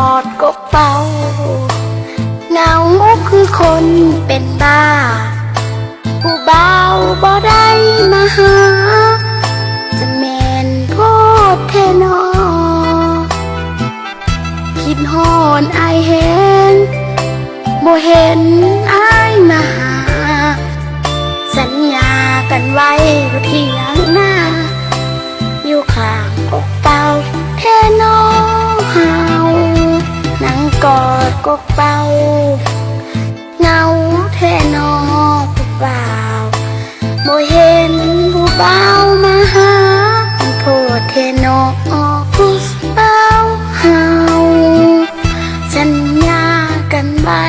ອດກົກເປົ່າ ເຫງົາຄືຄົນເປັນບ້າ ຜູ້ບ່າວບໍ່ໄດ້ມາຫາ ຈະແມ່ນໂພດແທ້ນໍ. ຄິດຮອດອ້າຍແຮງ ບໍ່ເຫັນອ້າຍມາຫາ ສັນຍາກັນໄວ້ຢູ່ຖຽງນາ ຢູ່ຂ້າງກົກເປົ່າແທ້ນໍເຮົາ ນັ່ງກອດກົກເປົ່າ ເຫງົາແທ້ນໍຜູ້ບ່າວ ບໍ່ເຫັນຜູ້ບ່າວມາຫາ ໂພດແທ້ນໍຜູ້ບ່າວເຮົາ ສັນຍາກັນໄວ້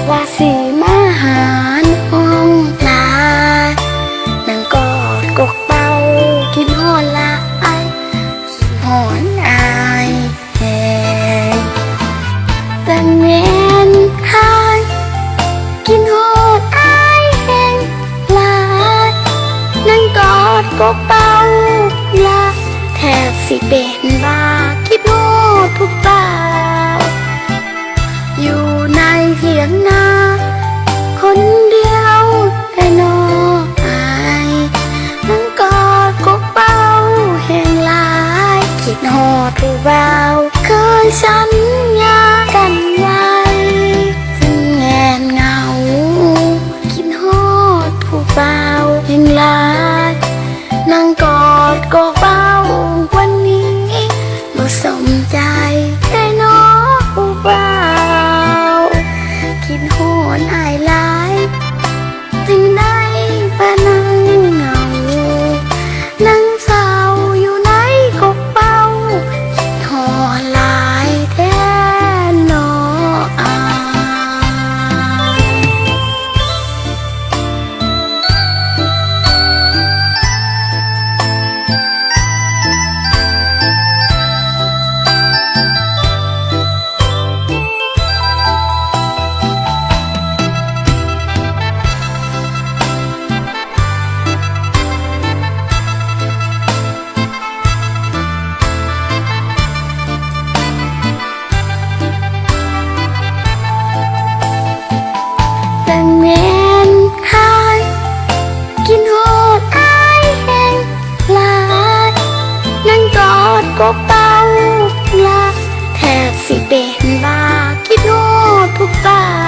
ວ່າຊິມາຫານ້ອງຫຼາຍ ນັ່ງກອດກົກເປົ່າ ຄິດຮອດຫຼາຍ ຄິດຮອດອ້າຍ ແຮງ ແຕ່ແມ່ນອ້າຍ ຄິດຮອດອ້າຍແຮງຫຼາຍ ນັ່ງກອດກົກເປົ່າຫຼາຍ ແທບຊິເປັນບ້າ ຄິດຮອດຜູ້ບ່າວ ຢູ່ໃນຖຽງນາ ຄົນດຽວແທ້ນໍອ້າຍ ນັ່ງກອດກົກເປົ່າແຮງຫຼາຍ ຄິດຮອດຜູ້ບ່າວເຄີຍສັນຍາກັນໄວ້ ຈຶ່ງແມ່ນເຫງົາ ຄິດຮອດຜູ້ບ່າວແຮງຫຼາຍ ນັ່ງກອດກົກເປົ່າວັນນີ້ ບໍ່ສົມໃຈແທ້ນໍຜູ້ບ່າວ ຄິດຮອດອ້າຍຫຼາຍ ຈຶ່ງໄດ້ມານັ່ງເຫງົາ ນັ່ງເສົ້າຢູ່ໃນກົກເປົ່າ ຄິດຮອດຫຼາຍແທ້ນໍອ້າຍ. ແຕ່ແມ່ນອ້າຍ ຄິດຮອດອ້າຍແຮງຫຼາຍ ນັ່ງກອດກົກເປົ່າຫຼາຍ ແທບຊິເປັນບ້າ ຄິດຮອດຜູ້ບ່າ